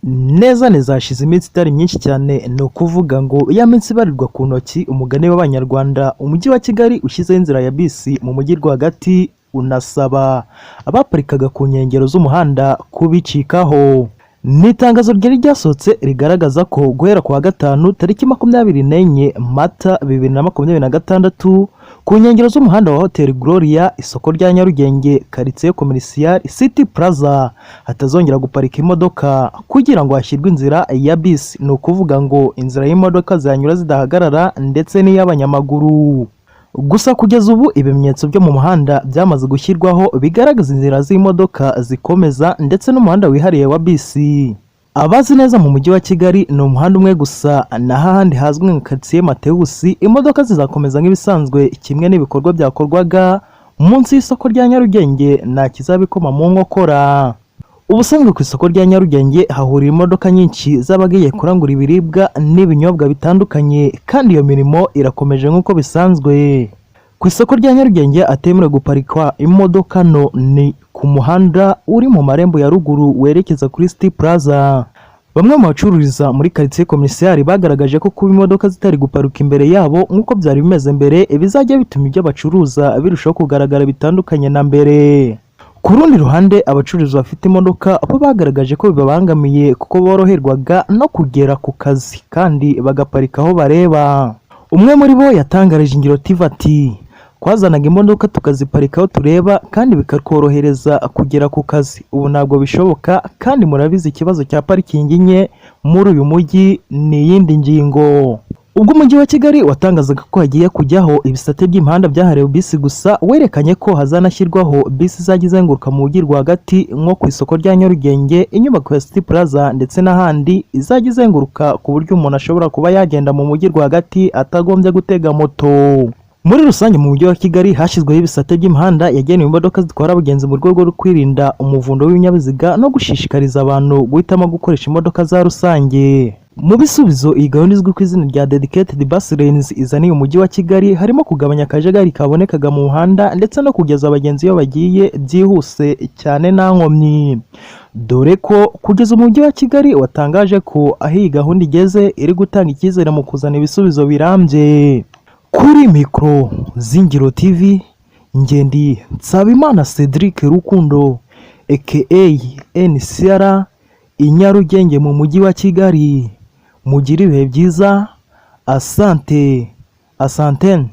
Neza neza hashize iminsi itari myinshi cyane, ni ukuvuga ngo ya minsi ibarirwa ku ntoki, umugani w'Abanyarwanda, Umujyi wa Kigali ushyizeho inzira ya bisi mu mujyi rwagati, unasaba abaparikaga ku nkengero z'umuhanda kubicikaho. Ni itangazo ryari ryasohotse rigaragaza ko guhera ku wa gatanu tariki 24 Mata 2026, ku nkengero z'umuhanda wa Hotel Gloria, isoko rya Nyarugenge, Quartier Commercial, City Plaza, hatazongera guparika imodoka kugira ngo hashyirwe inzira ya bisi, ni ukuvuga ngo inzira y'imodoka zihanyura zidahagarara ndetse n'iy'abanyamaguru. Gusa kugeza ubu ibimenyetso byo mu muhanda byamaze gushyirwaho bigaragaza inzira z'imodoka zikomeza ndetse n'umuhanda wihariye wa bisi. Abazi neza mu Mujyi wa Kigali, ni umuhanda umwe gusa, naho ahandi hazwi nka Quartier Mateus imodoka zizakomeza nk'ibisanzwe, kimwe n'ibikorwa byakorwaga munsi y'isoko rya Nyarugenge, nta kizabikoma mu nkokora. Ubusanzwe ku isoko rya Nyarugenge hahurira imodoka nyinshi z'abagiye kurangura ibiribwa n'ibinyobwa bitandukanye, kandi iyo mirimo irakomeje nk'uko bisanzwe. Ku isoko rya Nyarugenge atemerewe guparikwa imodoka no ni ku muhanda uri mu marembo ya ruguru werekeza kuri City Plaza. Bamwe mu bacururiza muri Quartier Commercial bagaragaje ko kuba imodoka zitari guparika imbere yabo nk'uko byari bimeze mbere bizajya bituma ibyo bacuruza birushaho kugaragara bitandukanye na mbere. Ku rundi ruhande, abacuruzi bafite imodoka bo bagaragaje ko bibabangamiye kuko boroherwaga no kugera ku kazi kandi bagaparika aho bareba. Umwe muri bo yatangarije Ingiro TV ati: "Twazanaga imodoka tukaziparika aho tureba kandi bikatworohereza kugera ku kazi. Ubu ntabwo bishoboka, kandi murabizi ikibazo cya parikingi nke muri uyu mujyi ni iyindi ngingo." Ubwo Umujyi wa Kigali watangazaga ko hagiye kujyaho ibisate by'imihanda byahariwe bisi gusa, werekanye ko hazanashyirwaho bisi izajya izenguruka mu mujyi rwagati, nko ku isoko rya Nyarugenge, inyubako ya City Plaza ndetse n'ahandi, izajya izenguruka ku buryo umuntu ashobora kuba yagenda mu mujyi rwagati atagombye gutega moto. Muri rusange, mu Mujyi wa Kigali hashyizweho ibisate by'imihanda yagenewe imodoka zitwara abagenzi mu rwego rwo kwirinda umuvundo w'ibinyabiziga no gushishikariza abantu guhitamo gukoresha imodoka za rusange. Mu bisubizo iyi gahunda izwi ku izina rya Dedicated Bus Lanes izaniye Umujyi wa Kigali harimo kugabanya akajagari kabonekaga mu muhanda ndetse no kugeza abagenzi iyo bagiye byihuse cyane nta nkomyi, dore ko kugeza Umujyi wa Kigali watangaje ko aho iyi gahunda igeze iri gutanga icyizere mu kuzana ibisubizo birambye. Kuri mikoro z'Ingiro TV, ngendi Nsabimana Cedric Rukundo aka NCR, i Nyarugenge mu Mujyi wa Kigali. Mugire ibihe byiza, asante asantene.